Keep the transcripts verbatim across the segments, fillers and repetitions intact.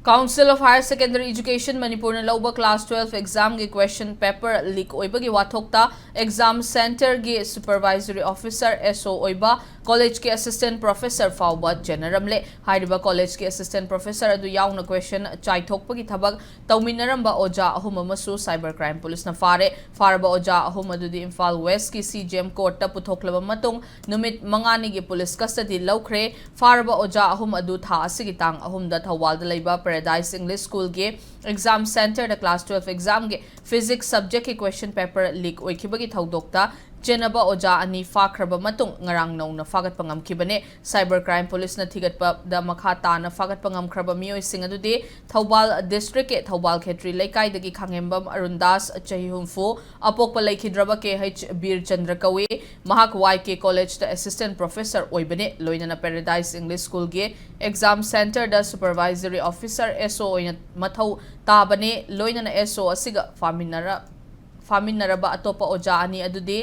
Council of Higher Secondary Education ꯃꯅꯤꯄꯨꯔꯅ ꯂꯧꯕ class twelve examꯒꯤ question paper leak ꯑꯣꯏꯕꯒꯤ ꯋꯥꯊꯣꯛꯇ exam centreꯒꯤ supervisory officer, S O, ꯑꯣꯏꯕ collegeꯀꯤ assistant professor ꯐꯥꯎꯕ ꯆꯦꯟꯅꯔꯝꯂꯦ꯫ ꯍꯥꯏꯔꯤꯕ collegeꯀꯤ assistant professor ꯑꯗꯨ ꯌꯥꯎꯅ question ꯆꯥꯏꯊꯣꯛꯄꯒꯤ ꯊꯕꯛ ꯇꯧꯃꯤꯟꯅꯔꯝꯕ ꯑꯣꯖꯥ ꯑꯍꯨꯝ ꯑꯃꯁꯨ cyber crime policeꯅ ꯐꯥꯔꯦ꯫ ꯐꯥꯔꯕ ꯑꯣꯖꯥ ꯑꯍꯨꯝ ꯑꯗꯨꯗꯤ ꯏꯝꯐꯥꯜ Westꯀꯤ C J M courtꯇ ꯄꯨꯊꯣꯛꯂꯕ ꯃꯇꯨꯡ ꯅꯨꯃꯤꯠ ꯃꯉꯥꯅꯤꯒꯤ police custody ꯂꯧꯈ꯭ꯔꯦ꯫ ꯐꯥꯔꯕ ꯑꯣꯖꯥ ꯑꯍꯨꯝ ꯑꯗꯨ ꯊꯥ ꯑꯁꯤꯒꯤ ꯇꯥꯡ ꯑꯍꯨꯝꯗ ꯊꯧꯕꯥꯜꯗ ꯂꯩꯕ Paradise English Schoolꯒꯤ exam centreꯗ class twelve examꯒꯤ physics subjectꯀꯤ question paper leak ꯑꯣꯏꯈꯤꯕꯒꯤ ꯊꯧꯗꯣꯛꯇ ꯆꯦꯟꯅꯕ ꯑꯣꯖꯥ ꯑꯅꯤ ꯐꯥꯈ꯭ꯔꯕ ꯃꯇꯨꯡ ꯉꯔꯥꯡ ꯅꯧꯅ ꯐꯥꯒꯠꯄ ꯉꯝꯈꯤꯕꯅꯤ꯫ Cyber crime policeꯅ ꯊꯤꯒꯠꯄꯗ ꯃꯈꯥ ꯇꯥꯅ ꯐꯥꯒꯠꯄ ꯉꯝꯈ꯭ꯔꯕ ꯃꯤꯑꯣꯏꯁꯤꯡ ꯑꯗꯨꯗꯤ ꯊꯧꯕꯥꯜ districtꯀꯤ ꯊꯧꯕꯥꯜ ꯈꯦꯇ꯭ꯔꯤ ꯂꯩꯀꯥꯏꯗꯒꯤ ꯈꯥꯉꯦꯝꯕꯝ ꯑꯔꯨꯟꯗꯥꯁ, ꯆꯍꯤ ꯍꯨꯝꯐꯨ, ꯑꯄꯣꯛꯄ ꯂꯩꯈꯤꯗ꯭ꯔꯕ K H ꯕꯤꯔꯆꯟꯗ꯭ꯔ ꯀꯧꯏ꯫ ꯃꯍꯥꯛ Y K collegeꯇ assistant professor ꯑꯣꯏꯕꯅꯤ꯫ ꯂꯣꯏꯅꯅ Paradise English Schoolꯒꯤ exam centreꯗ supervisory officer, S O, ꯑꯣꯏꯅ ꯃꯊꯧ ꯇꯥꯕꯅꯤ꯫ ꯂꯣꯏꯅꯅ S O ꯑꯁꯤꯒ ꯐꯥꯃꯤꯟꯅꯔ-, ꯐꯥꯃꯤꯟꯅꯔꯕ ꯑꯇꯣꯞꯄ ꯑꯣꯖꯥ ꯑꯅꯤ ꯑꯗꯨꯗꯤ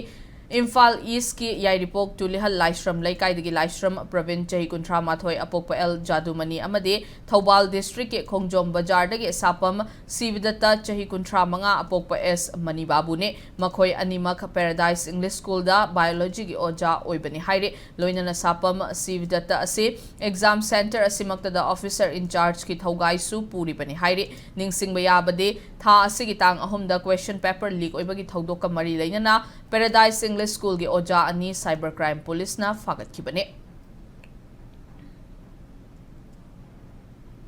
ꯏꯝꯐꯥꯜ Eastꯀꯤ ꯌꯥꯏꯔꯤꯄꯣꯛ ꯇꯨꯂꯤꯍꯜ ꯂꯥꯏꯁ꯭ꯔꯝ ꯂꯩꯀꯥꯏꯗꯒꯤ ꯂꯥꯏꯁ꯭ꯔꯝ ꯄ꯭ꯔꯕꯤꯟ, ꯆꯍꯤ ꯀꯨꯟꯊ꯭ꯔꯥ ꯃꯥꯊꯣꯏ, ꯑꯄꯣꯛꯄ L ꯖꯥꯗꯨꯃꯅꯤ, ꯑꯃꯗꯤ ꯊꯧꯕꯥꯜ districtꯀꯤ ꯈꯣꯡꯖꯣꯝ ꯕꯖꯥꯔꯗꯒꯤ ꯁꯥꯄꯝ ꯁꯤꯕꯗꯠꯇ, ꯆꯍꯤ ꯀꯨꯟꯊ꯭ꯔꯥ ꯃꯉꯥ, ꯑꯄꯣꯛꯄ S ꯃꯅꯤꯕꯥꯕꯨꯅꯤ꯫ ꯃꯈꯣꯏ ꯑꯅꯤꯃꯛ Paradise English Schoolꯗ biologyꯒꯤ ꯑꯣꯖꯥ ꯑꯣꯏꯕꯅꯤ ꯍꯥꯏꯔꯤ꯫ ꯂꯣꯏꯅꯅ ꯁꯥꯄꯝ ꯁꯤꯕꯗꯠꯇ ꯑꯁꯤ exam centre ꯑꯁꯤꯃꯛꯇꯗ officer in chargeꯀꯤ ꯊꯧꯒꯥꯏꯁꯨ ꯄꯨꯔꯤꯕꯅꯤ ꯍꯥꯏꯔꯤ꯫ ꯅꯤꯡꯁꯤꯡꯕ ꯌꯥꯕꯗꯤ, ꯊꯥ ꯑꯁꯤꯒꯤ ꯇꯥꯡ ꯑꯍꯨꯝꯗ question paper leak ꯑꯣꯏꯕꯒꯤ ꯊꯧꯗꯣꯛꯀ ꯃꯔꯤ ꯂꯩꯅꯅ Paradise English Schoolꯒꯤ ꯑꯣꯖꯥ ꯑꯅꯤ cyber crime policeꯅ ꯐꯥꯒꯠꯈꯤꯕꯅꯤ꯫